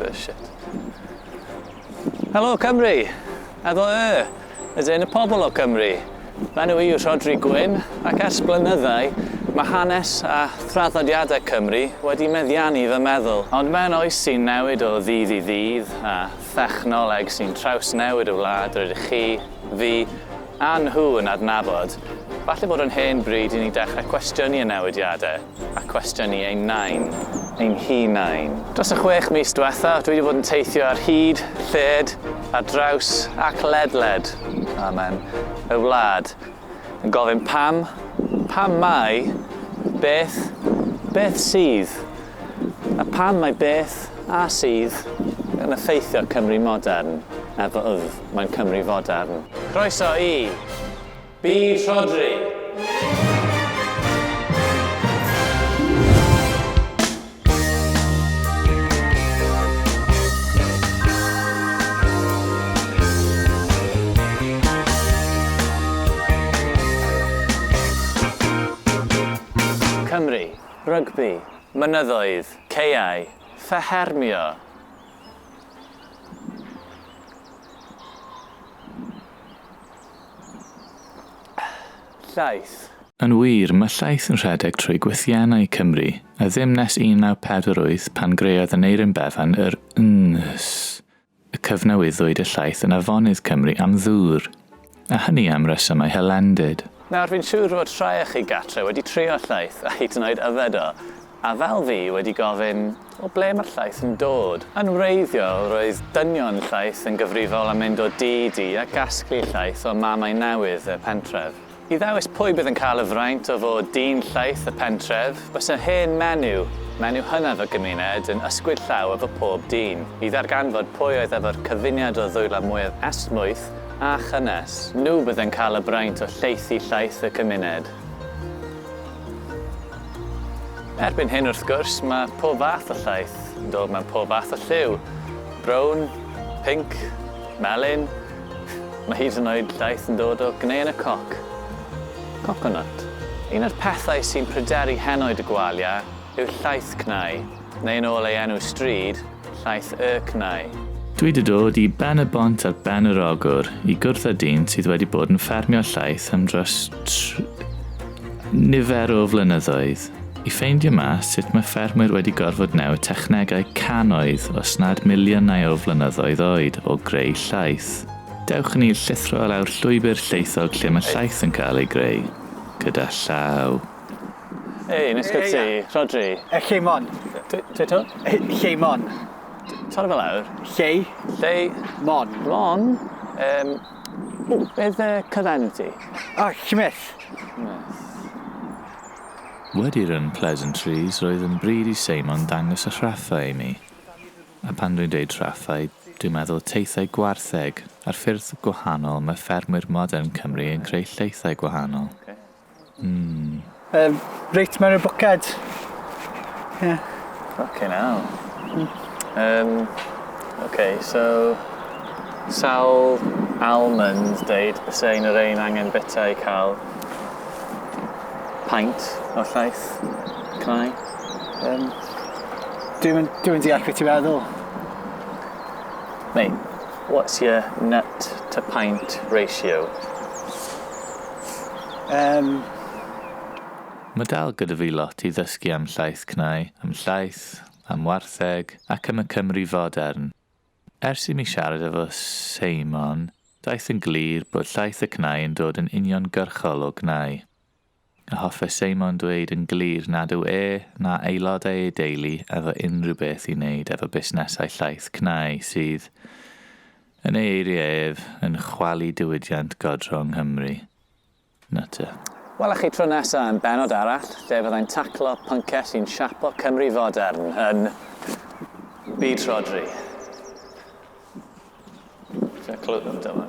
this shit. Helo Cymru! Efo y, as in y pobl o Cymru. Fy enw i yw Rhodri Gwyn, ac ers blynyddau, mae hanes a thraddodiadau Cymru wedi meddiannu fy meddwl. Ond mewn oes sy'n newid o ddydd i ddydd, a thechnoleg sy'n trawsnewid y wlad rydych chi, fi, a nhw yn adnabod, falle bod o'n hen bryd i ni dechrau cwestiynu y newidiadau a cwestiynu ein nain, ein hunain. Dros y chwech mis diwetha, dwi wedi bod yn teithio ar hyd, lled, ar draws ac ledled, amen, y wlad, yn gofyn pam, pam mai, beth, beth sydd, a pam mae beth a sydd yn effeithio Cymru modern, efo yf. Mae'n Cymru fodern. Croeso i Byd Rhodri! Cymru, rygbi, mynyddoedd, caeau, ffermio. Llaeth. Yn wir, mae llaeth yn rhedeg trwy gwythiennau Cymru, a ddim nes 1948 pan greodd Aneurin Bevan yr NS, y cyfnewiddwyd y llaeth yn afonydd Cymru am ddŵr, a hynny am resymau hylendid. Nawr, fi'n siŵr fod rhai o chi gatre wedi trio llaeth, a hyd yn oed yfed o, A fel fi wedi gofyn, o ble mae'r llaeth yn dod? Yn wreiddiol, roedd dynion llaeth yn gyfrifol am mynd o dŷ i dŷ a gasglu llaeth o mamau newydd y pentref. I ddewis pwy bydd yn cael y fraint o fod dyn llaeth y pentref, bysa hen menyw, menyw hynaf y gymuned, yn ysgwyd llaw efo pob dyn, i ddarganfod pwy oedd efo'r cyfuniad o ddwylo mwyaf esmwyth a chynnes. Nhw bydde'n cael y braint o llaethu llaeth y cymuned. Erbyn hyn, wrth gwrs, mae pob fath o llaeth yn dod mewn pob fath o lliw. Brown, pinc, melyn. Mae hyd yn oed llaeth yn dod o gneuen y coc. Coconut. Un o'r pethau sy'n pryderu henoed y Gwalia yw llaeth cnau, neu yn ôl ei enw stryd, Llaeth y cnau. Dwi 'di dod i Ben y Bont ar Ben yr Ogwr i gwrdd â dyn sydd wedi bod yn ffermio llaeth am dros nifer o flynyddoedd, i ffeindio mas sut mae ffermwyr wedi gorfod newid technegau cannoedd os nad miliynau o flynyddoedd oed o greu llaeth. Dewch i ni llithro lawr llwybr llaethog lle mae llaeth yn cael ei greu. Gyda llaw. Hey, neis gwrdd ti. Rhodri. Lleimon. Dwi to? Lleimon. Torri fe lawr. Llei. Llei. Mon. Mon. Um, o, beth y cyfenw ti? Ah, Smith. Smith. Wedi'r unpleasantries, roedd yn bryd i Seimon dangos y rhaffau i mi. A pan dwi'n dweud rhaffau, dwi'n meddwl teithiau gwartheg, a'r ffyrdd gwahanol mae ffermwyr modern Cymru yn creu llaethau gwahanol. Mm. Reit mewn i'r bwced. Ie. Yeah. Fucking hell. Okay, so sawl almond deud bysa un o'r ein angen bita i cael peint o llaeth cnau? Dwi'm dwi deall beth ti'n meddwl. Mate, what's your nut to pint ratio? Mae dal gyda fi lot i ddysgu am llaeth cnau, am llaeth, am wartheg, ac am y Cymru fodern. Ers i mi siarad efo Seimon, daeth yn glir bod llaeth y cnau yn dod yn uniongyrchol o gnau. A hoffe Seimon dweud yn glir nad yw e na aelodau ei deulu efo unrhyw beth i wneud efo busnesau llaeth cnau sydd, Yn ei eiriau ef, yn chwalu diwydiant godro yng Nghymru. Nutter. Wela chi tro nesa yn bennod arall lle fyddai'n taclo pynciau sy'n siapo Cymru fodern yn Byd Rhodri. Clywed am dyma.